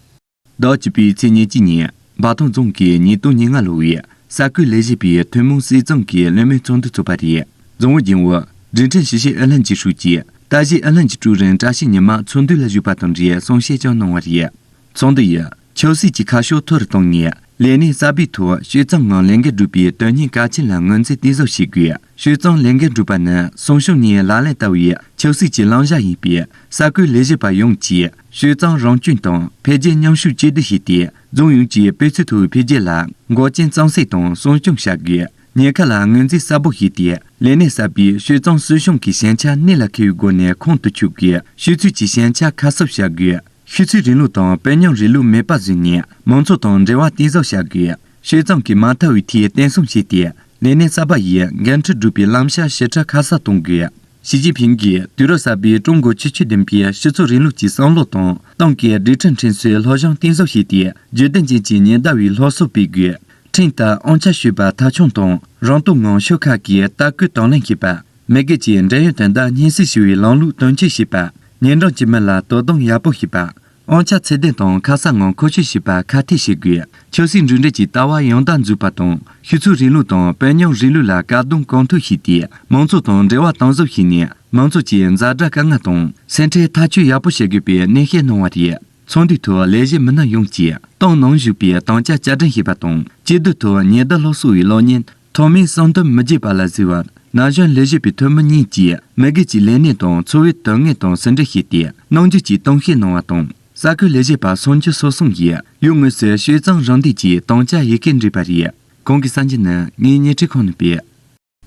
ཟླ་བ་བཅུ་པའི་ཚེས་ཉེར་གཅིག་ཉིན་འབའ་ཐང་རྫོང་གིས་ཉིས་སྟོང་ཉེར་ལྔ་ལོ་བའི་ས་ཁུལ་ལས་བྱེད་པའི་ཐུན་མོང་སྲིད་གཙང་གི་བློན་མོལ་ཚོགས་འདུ་ཚོགས་པ་རེད། རྫོང་ཨུ་རྒྱུན་ཨུ་འབྲིང་ཕྲན་ཞི་བྱེད་ཨུ་ལྷན་གྱི་ཧྲུའུ་ཅི་ཏཱ་ཞི་ཨུ་ལྷན་གྱི་ཀྲུའུ་རེན་བཀྲ་ཤིས་ཉི་མ་ཚོགས་འདུ་ལ་ཞུགས་པ་དང་འབྲེལ་གསུང་བཤད་ཀྱང་གནང་བ་རེད། ཚོགས་འདུ་ཡི་ ཆབ་སྲིད་ཀྱི་ཁ་ཕྱོགས་མཐོ་རུ་གཏོང་ནས། ལས་གནས་གསར་པའི་ཐོག་སྤྱོད་གཙང་ངང་ལས་འགན་སྒྲུབ་པའི་དོན་སྙིང་གལ་ཆེན་ལ་ངོས་འཛིན་གཏིང་ཟབ་བྱེད་དགོས། སྤྱོད་གཙང་ལས་འགན་སྒྲུབ་པ་ནི་སྲུང་སྐྱོང་ནས་ལག་ལེན་བསྟར་བའི་ཆབ་སྲིད་ཀྱི་བླང་བྱ་ཡིན་པས། ས་ཁུལ་ལས་བྱེད་པ་ཡོངས་ཀྱིས་སྤྱོད་གཙང་རང་སྐྱོང་དང་འཕེལ་རྒྱས་མཉམ་ཤུགས་གཅིག་སྒྲིལ་བྱས་ཏེ། རྫོང་ཡོངས་ཀྱི་སྤུས་ཚད་མཐོ་བའི་འཕེལ་རྒྱས་ལ་འགོག་རྐྱེན་གཙང་སེལ་དང་སྲུང་སྐྱོང་བྱ་དགོས། ཉེན་ཁ་ལ་ངོས་འཛིན་གསལ་པོ་བྱས་ཏེ། ལས་གནས་གསར་པའི་སྤྱོད་གཙང་སྲུང་སྐྱོང་གི་ཞན་ཆ་གནད་ལ་འཁེལ་བའི་སྒོ་ནས་ཁོང་དུ་ཆུད་དགོས། སྤྱོད་ཚུལ་གྱི་ཞན་ཆ་ཁ་གསབ་བྱ་དགོས། ཤེས་ཚད་རིང་ལུགས་དང་དཔོན་ཉམས་རིང་ལུགས་མེད་པ་བཟོས་ནས། མང་ཚོགས་དང་འབྲེལ་བ་གཏིང་ཟབ་བྱ་དགོས། སྤྱོད་གཙང་གིས་མ་ཐར་བའི་ཐད་བརྟན་སྲུང་བྱས་ཏེ། ལས་གནས་གསར་པ་ཡིས་འགན་འཁྲི་སྒྲུབ་པའི་ལམ་ཤར་ཞིབ་ཕྲ་ཁ་གསལ་གཏོང་དགོས། ཞི་ཅིན་ཕིང་གིས་དུས་རབས་གསར་པའི་ཀྲུང་གོ་ཁྱད་ཆོས་ལྡན་པའི་སྤྱི་ཚོགས་རིང་ལུགས་ཀྱི་བསམ་བློ་དང་། ཏང་གི་སྒྲིག་ཁྲིམས་ཁྲིམས་སྲོལ་སློབ་སྦྱོང་གཏིང་ཟབ་བྱས་ཏེ། བརྗོད་དོན་ཅན་གྱི་ཉེན་བརྡ་བའི་སློབ་གསོ་སྤེལ་དགོས། ཁྲིམས་ལྟར་དབང་ཆ་སྤྱོད་པ་མཐའ་འཁྱོངས་དང་། རང་རྟོགས་ངང་ཤོག་ཁག་གིས་ལྟ་སྐུལ་དང་ལེན་བྱེད་པ། མི་སྒེར་གྱི་འབྲེལ་ཡོད་དོན་དག་སྙན་སེང་ཞུ་བའི་ལམ་ལུགས་དོན་འཁྱོལ་བྱེད་པ། ཉེ་འགྲམ་གྱི་མི་ལ་དོ་དམ་ཡག་པོ་བྱེད་པ། དབང་ཆ་ཚད་ལྡན་དང་ཁ་གསལ་ངང་མཁོ་ཆོད་བྱེད་པ་ཁག་ཐེག་བྱེད་དགོས། ཆབ་སྲིད་འགྲོ་གྲོན་གྱི་ལྟ་བ་ཡང་དག་འཛུགས་པ་དང་། ཤེས་ཚད་རིང་ལུགས་དང་དཔོན་ཉམས་རིང་ལུགས་ལ་བཀག་སྡོམ་གང་ཐུབ་བྱས་ཏེ། མང་ཚོགས་དང་འབྲེལ་བ་དམ་ཟབ་བྱས་ནས། མང་ཚོགས་ཀྱི་ཛ་དྲག་དཀའ་ངལ་དང་སེམས་ཁྲལ་ཐག་གཅོད་ཡག་པོ་བྱེད་དགོས་པའི་གནོན་ཤུགས་གནང་བ་རེད། ཚོགས་འདུའི་ཐོག་ལས་བྱེད་མི་སྣ་ཡོངས་ཀྱིས་ཏང་ནང་ཞུགས་པའི་དམ་བཅའ་བསྐྱར་སྒྲིག་བྱས་པ་དང་། སྐྱེ་སྟོབས་ཐོག་ཉེན་བརྡ་སླར་གསོ་བའི་གློག་བརྙན། ཐོག་མའི་བསམ་འདུན་མི་བརྗེད་པ་ལ་གཟིགས་པ། ན་གཞོན་ལས་བྱེད་པའི་འཐུས་མི་གཉིས་ཀྱིས་མི་སྒེར་གྱི་ལས་གནས་དང་འཚོ་བའི་དོན་དངོས་དང་ཟུང་འབྲེལ་བྱས་ཏེ། རྣམ་འགྱུར་གྱི་གཏམ་བཤད་གནང་བ་དང་། ས་ཁུལ་ལས་བྱེད་པ་སུམ་ཅུ་སོ་གསུམ་ཡིས་ཡུལ་དངོས་སུ་སྤྱོད་གཙང་རམ་འདེགས་ཀྱི་དམ་བཅའ་ཡི་གེ་འབྲི་བ་རེད། གོང་གི་གསར་འགྱུར་ནི་ངའི་བརྙན་འཕྲིན་ཁང་ནས་སྤེལ།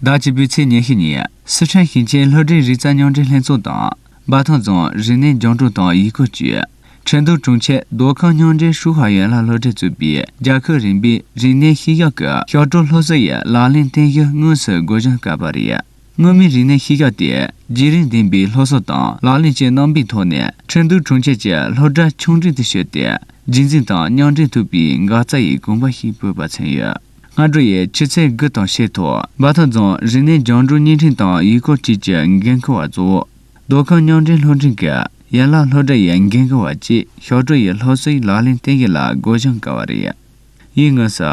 ཟླ་བཅུ་པའི་ཚེས་ཉི་ཤུ་ཉིན་སི་ཁྲོན་ཞིང་ཆེན་སློབ་གྲྭའི་རིག་རྩལ་རྙོག་འཛིང་ལྷན་ཚོགས་དང་། འབའ་ཐང་རྫོང་རིག་གནས་སྦྱོང་གྲུང་དང་ཡུལ་སྐོར་ཅུས། ཁྲིན་ཏུའུ་གྲོང་ཁྱེར་མདོ་ཁམས་རྙོག་འཛིང་ཧྲུའུ་ཧྭ་ཡན་ལག་སློབ་གྲྭས་གཙོས་པའི་རྒྱལ་ཁབ་རིམ་པའི་རིག་གནས་ཤེས་བྱ་གི་ཞབས་བྲོ་སློབ་གསོ་ཡི་ལག་ལེན་བསྟར་གཞི་དངོས་སུ་སྒོ་བཞག་བཀོད་པ་རེད། སྔོན་མའི་རིག་གནས་ཤེས་བྱ་དེ་བརྗེ་རེས་ལྡན་པའི་སློབ་གསོ་དང་ལག་ལེན་གྱི་རྣམ་པའི་ཐོག་ནས། ཁྲིན་ཏུའུ་གྲོང་ཁྱེར་གྱི་སློབ་གྲྭ་ཆུང་འབྲིང་དུ་བསྐྱོད་དེ། རྗེས་འཛིན་དང་མཉམ་འབྲེལ་ཐུབ་པའི་འགག་རྩ་ཡི་གོམ་པ་ཞིག་སྤོས་པ་མཚོན་ཡོད། སྔ་དྲོ་ཡི་ཆུ་ཚོད་དགུ་དང་ཕྱེད་ཐོག་འབའ་ཐང་རྫོང་རིག་གནས་སྦྱོང་གྲུང་བརྙན་འཕྲིན་དང་ཡུལ་སྐོར་ཅུས་ཀྱི་འགན་འཁུར་བ་གཙོ་བོ། མདོ་ཁམས་རྙོག་འཛིང་སློབ་འབྲིང་གི་ཡན་ལག་སློབ་གྲྭ་ཡི་འགན་འཁུར་བ་བཅས་ཞབས་བྲོ་ཡི་སློབ་གསོའི་ལག་ལེན་བསྟར་གཞི་ལ་སྒོ་བཞག་བཀོད་པ་རེད། ཡུལ་དངོས་སུ།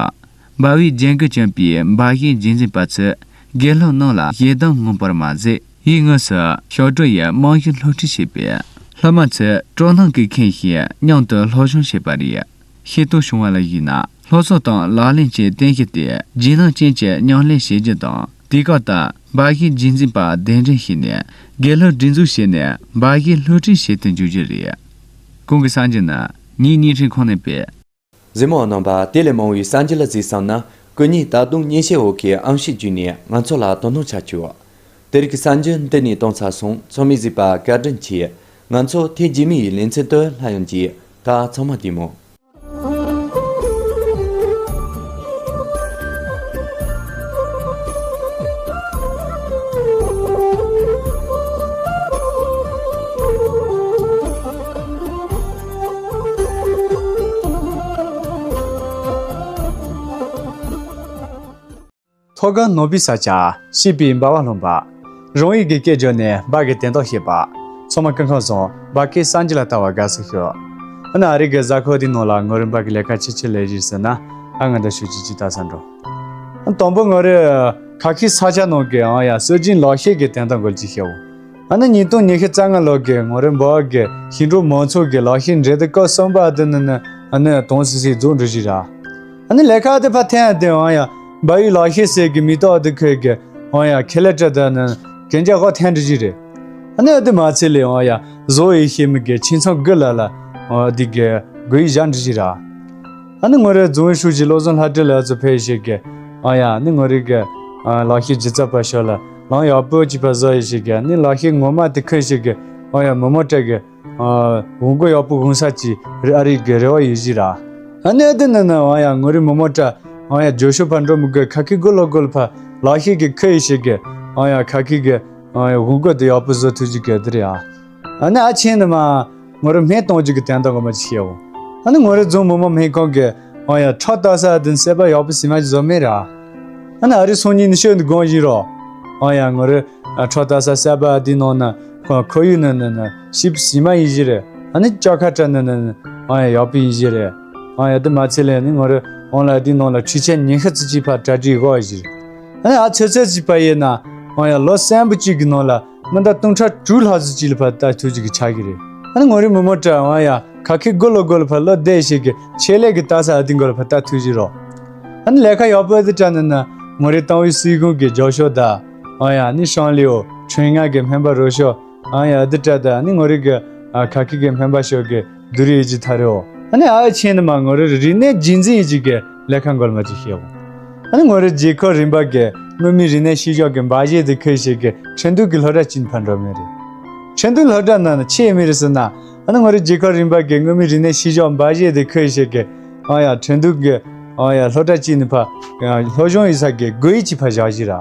འབའ་བའི་རྒྱན་གོས་གྱོན་པའི་འབའ་གཞས་རྗེས་འཛིན་པ་ཚོས་དགེ་སློབ་རྣམས་ལ་ཞལ་གདམས་མངོན་པར་མ་ཟད། ཡུལ་དངོས་སུ་ཞབས་བྲོ་ཡི་རྨང་གཞི་སློབ་ཁྲིད་བྱས་པས། སློབ་མ་ཚོས་སྤྲོ་སྣང་གིས་ཁེངས་ཤིང་མཉམ་དུ་སློབ་སྦྱོང་བྱས་པ་རེད། ཤེས་རྟོགས་བྱུང་བ་ལ་གཞིགས་ན། སློབ་གསོ་དང་ལག་ལེན་གྱི་རྟེན་གཞི་དེ་རྗེས་གནང་ཅན་གྱི་མཉམ་ལས་བྱེད་རྒྱུ་དང་། དུས་སྐབས་ལྟར་འབའ་གཞས་རྗེས་འཛིན་པ་གདན་འདྲེན་བྱས་ནས་དགེ་སློབ་སྒྲིག་འཛུགས་བྱས་ནས་འབའ་གཞས་སློབ་ཁྲིད་བྱེད་དུ་འཇུག་རྒྱུ་རེད། གོང་གི་གསར་འགྱུར་ནི་ངའི་བརྙན་འཕྲིན་ཁང་ནས་སྤེལ། གཟིགས་མོ་བ་རྣམ་པ། དེ་ལས་མང་བའི་གསར་འགྱུར་ལ་གཟིགས་བསམ་ན། སྐུ་ཉིད་ད་དུང་བརྙན་ཤེལ་འོག་གི་ཨང་ཤུལ་བརྒྱུད་ནས་ང་ཚོ་ལ་དོ་སྣང་བྱ་ཆོག་དེ་རིང་གི་གསར་འགྱུར་འདི་ནས་གཏོང་ཚར་སོང་། ཚང་མས་གཟིགས་པར་བཀའ་དྲིན་ཆེ། ང་ཚོ་ཐེངས་རྗེས་མའི་ལེ་ཚན་དུ་སླར་ཡང་མཇལ། ད་ཚང་མ་བདེ་མོ། མཐོ་སྒང་ནོར་བུའི་ས་ཆ། སྐྱིད་པའི་འབའ་བ་སློང་བ། རང་ཡུལ་གྱི་སྐད་རྒྱག་ནས་འབའ་གི་དན་རྟགས་བཤད་པ། ཚང་མ་སྐུ་ཁམས་བཟང་། འབའ་སྐད་གསར་འགྱུར་ལ་ལྟ་བར་དགའ་བསུ་ཞུ། ཨ་ནི་ཨ་རི་གི་གཟའ་འཁོར་འདིའི་ནང་ལ་ངོ་རིམ་པ་གི་ལས་ཀ་ཆི་ཆི་ལས་བཞིན་ཟེར་ན། ཨ་ང་འདྲ་ཤོད་ཅིག་ཅིག་ལྟ་ས་འགྲོ། ཨ་དང་པོ་ངོ་རེ་ཁ་ཁའི་ས་ཆ་ནང་གི་ཨང་ཡ་སྲོལ་རྒྱུན་ལག་ཤེས་ཀྱི་དན་རྟགས་འགོད་ཅིག་བཤད་འོ། ཨ་ནི་ཉིས་སྟོང་ཉི་ཤུ་རྩ་ལྔ་ལོ་གི་ངོ་རེ་འབའ་གི་ཞིང་འབྲོག་མང་ཚོགས་ཀྱི་ལག་ཤེས་འགྲན་བསྡུར་སྐབས་གསུམ་པ་དེ་ནི་ནི་ཨ་ནི་དྭངས་སིང་སིང་རྫོགས་འགྲོ་ཞིག་ར། ཨ་ནི་ལས་ཀ་དེ་ཕར་འཐེན་ཡ་དེ་ཨང་ཡ་འབའ་ཡུལ་ལག་ཤེས་ཟེར་གི་མི་ཐོག་དེ་ཁོས་གི་ཨང་ཡ་ཁེ་ལས་དྲ་དང་ནི་གན་རྒྱ་གོ་འཐེན་འགྲོ་ཞིག་རེད། ཨ་ནི་ཨ་དེ་མ་ཚད་ལས་ཨང་ཡ་བཟོ་ཡི་ཤེས་མི་གི་ཁྱིམ་ཚང་དགུ་ལ་ལ་ཨ་དེ་གི་དགོས་ཡི་བཞག་འགྲོ་ཞིག་ར། ཨ་ནི་ངོ་རེ་རྫོང་ཧྲུའུ་ཅི་བློ་བཟང་ལྷ་སྒྲོན་ལགས་ཚོ་ཕེབས་ཤིག་གི་ཨང་ཡ་ཨ་ནི་ངོ་རེ་གི་ཨ་ལག་ཤེས་ལྗིད་ཚད་པ་ཤོར་ལ་ལམ་ཡག་པོ་ཅིག་ཕར་བཟོ་ཡི་ཤིག་གི་ཨ་ནི་ལག་ཤེས་ངོ་མ་དེ་ཁོས་ཤིག་གི་ཨང་ཡ་མི་མོ་ཊ་གི་ཨ་འོང་སྒོ་ཡག་པོ་འོང་ས་ཅིག་རེ་ཨ་རི་གི་རེ་བ་ཡོད་ཞིག་ར། ཨ་ནི་ཨ་དེ་ནི་ནི་ཨང་ཡ་ངོ་རེ་མི་མོ་ཊ་ཨང་ཡ་རྒྱུ་ཤོག་ཕར་འགྲོ་མི་དགོས། ཁ་ཁའི་སྒོ་ལོག་སྒོ་ལ་ཕར་ལག་ཤེས་གི་ཁོས་ཡི་ཤིག་གི་ཨང་ཡ་ཁ་ཁའི་གི་ཨང་ཡ་འོང་སྒོ་དེ་ཡག་པོ་བཟོ་ཐུབ་ཅིག་གི་དེ་རེད་ཨ། ཨ་ནི་ཨ་ཆེན་ནི་མ་ངོ་རེ་སྨན་གཏོང་རྒྱུ་གི་དན་རྟགས་ངོ་མ་ཅིག་བཤད་འོ། ཨ་ནི་ངོ་རེ་རྫོང་མི་དམངས་སྨན་ཁང་གི་ཨང་ཡ་ཁྲག་ལྟ་ས་དེ་ནི་སེ་པ་ཡག་པོ་ཟིན་མ་ཅིག་བཟོ་མེད་ར། ཨ་ནི་ཨ་རི་སང་ཉིན་ནི་ཤོད་འདི་དགོངས་བཞིན་རོ། ཨང་ཡ་ངོ་རེ་ཨ་ཁྲག་ལྟ་ས་སེ་པ་དེའི་ནང་ན་ཁོ་ཁོར་ཡུག་ནི་ནི་ནི་ཞིབ་ཟིན་མ་ཡིན་ཞིག་རེད། ཨ་ནི་ལྕགས་ཁ་བཀྲ་ནི་ནི་ནི་ཨང་ཡ་ཡག་པོ་ཡིན་ཞིག་རེད། ཨང་ཡ་དེ་མ་ཚད་ལས་ནི་ངོ་རེ་ཨང་ལ་དེའི་ནང་ལ་ཁྲི་ཆེན་ཉི་ཤུ་རྩ་གཅིག་ཕར་གྲ་སྒྲིག་དགོས་ཞིག་རེད། ཨ་ནི་ཨ་ཚོད་ཚོད་ཅིག་ཕར་ཡིན་ན་ཨང་ཡ་ལོ་གསུམ་པོ་གཅིག་གི་ནང་ལ་མི་འདྲ་སྟོང་ཕྲག་དྲུག་ལྷག་ཙམ་ཅིག་ལ་ཕར་ལྟ་ཐུབ་ཅིག་གི་ཆགས་ཀྱི་རེད། ཨ་ནི་ངོ་རེ་མི་མོ་ཊ་ཨང་ཡ་ ཁ་ཁི་གོ་ལོ་གོ་ལོ་ཕ་ལོ་དེ་ཞིག་གི་ཆེད་ལས་ཀྱི་ལྟ་ས་ཨ་དེ་གོ་ལོ་ཕ་ལྟ་ཐུག་ཞིག་རོ། ཨ་ནི་ལས་ཀ་ཡག་པོ་དེ་དྲ་ན་ན་ངོ་རེ་ཏང་བའི་སྲིད་གོང་གི་ཇོ་ཤོ་ད་ཨ་ཡ་ནི་ཧྲང་ལི་འོ་ཁྲོན་ང་གི་སྨན་པ་རོ་ཤོ་ཨ་ཡ་དེ་དྲ་ད་ནི་ངོ་རེ་གི་ཁ་ཁི་གི་སྨན་པ་ཤོ་གི་དུ་རི་ཡི་ཅི་ཐ་རེ་འོ། ཨ་ནི་ཨ་ཆེན་ནི་མ་ངོ་རེ་རིག་གནས་རྒྱུན་འཛིན་ཡི་ཅི་གི་ལས་ཀ་འགོལ་མ་ཅི་ཤེས་འོ། ཨ་ནི་ངོ་རེ་རྗེས་ཁོ་རིམ་པ་གི་དངོས་མི་རིག་གནས་ཤེས་བྱ་གི་འབའ་ཞེ་དེ་ཁོས་ཤེས་གི་ཁྲེན་ཏུ་གི་སློབ་གྲྭ་ཅིན་ཕན་འགྲོ་མེད་རེད། ཁྲེན་ཏུ་སློབ་གྲྭ་ན་ན་ཆེ་མི་རེད་ཟེར་ན། ཨ་ནི་ངོ་རེ་རྗེས་ཁོ་རིམ་པ་གི་དངོས་མི་རིག་གནས་ཤེས་བྱ་འབའ་ཞེ་དེ་ཁོས་ཤེས་གི་ཨ་ཡ་ཁྲེན་ཏུ་གི་ཨ་ཡ་སློབ་གྲྭ་ཅིན་ནི་ཕ་སློབ་སྦྱོང་ཡི་ས་གི་དགོས་ཡི་ཅི་ཕ་བཞག་ཞིག་ར།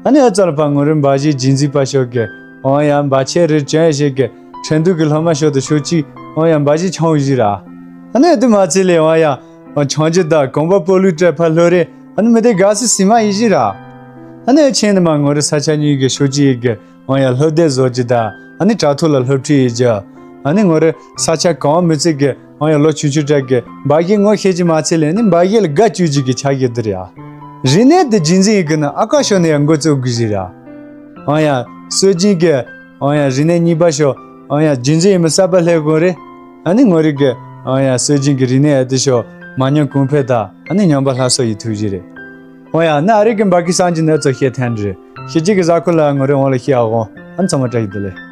ཨ་ནི་ཨ་ཙར་ཕ་ངོ་རེ་འབའ་ཞེ་རྒྱུན་འཛིན་པ་ཤོ་གི་ཨ་ཡ་འབའ་ཆེ་རེ་ཅན་ཤེས་གི་ཁྲེན་ཏུ་གི་སློབ་མ་ཤོ་དུ་ཤོ་ཅི་ཨ་ཡ་འབའ་ཞེ་ཆང་བུ་ཞིག་ར། ཨ་ནི་ཨ་དུ་མ་ཚེ་ལེ་ཨ་ཡ། ཆང་ཅི་ད་གོམ་པ་པོ་ལུ་སྤྲད་ཕ་ལྷོ་རེ་ཨ་ནི་མི་དེ་དགའ་སི་སི་མ་ཡི་ཞིག་ར། ཨ་ནི་ཨ་ཆེན་ནི་མ་ངོ་རེ་ས་ཆ་གཉིས་གི་ཤོ་ཅི་ཡི་གི་ཨ་ཡ་སློབ་སྡེ་བཟོ་ཅི་ད་ཨ་ནི་དྲ་ཐོག་ལ་སློབ་ཁྲིད་ཡི་ཅི། ཨ་ནི་ངོ་རེ་ས་ཆ་གང་མི་ཚེ་གི་ཨ་ཡ་ལོ་ཆུང་ཆུང་དྲག་གི་འབའ་ཞེ་ངོ་ཤེས་ཅི་མ་ཚེ་ལེ་ནི་འབའ་ཞེ་ལ་དགའ་བཅུག་ཅི་གི་ཆ་གི་དུ་ར། རིག་གནས་དེ་རྒྱུན་འཛིན་ཡི་གི་ན་ཨ་ཀ་ཤོ་ནི་ཡ་འགོ་བཙུགས་གི་ཞིག་ར། ཨང་ཡ། སྲོལ་རྒྱུན་གྱི་ཨང་ཡ་རིག་གནས་གཉིས་པ་ཤོ། ཨང་ཡ་རྒྱུན་འཛིན་ཡིན་མི་གསར་པ་སླེབས་དགོས་རེད། ཨ་ནི་ངོ་རིག་གི་ཨང་ཡ་སྲོལ་རྒྱུན་གྱི་རིག་གནས་ཨ་དི་ཤོ། མ་ཉམས་གོང་འཕེལ་དང་ཨ་ནི་ཉམས་པ་སླར་གསོ་ཡི་ཐུགས་རྗེ་རེད། ཨང་ཡ་ནི་ཨ་རིག་གི་འབའ་ཀི་སང་གི་ནད་ཚོ་ཤེས་ཐན་རེད། ཤེས་རྒྱུ་གི་གཟའ་འཁོར་ལ་ངོ་རེ་འོང་ལ་ཤེས་ཨ་དགོངས། ཨ་ནི་ཚང་མ་བཀྲ་ཤིས་བདེ་ལེགས།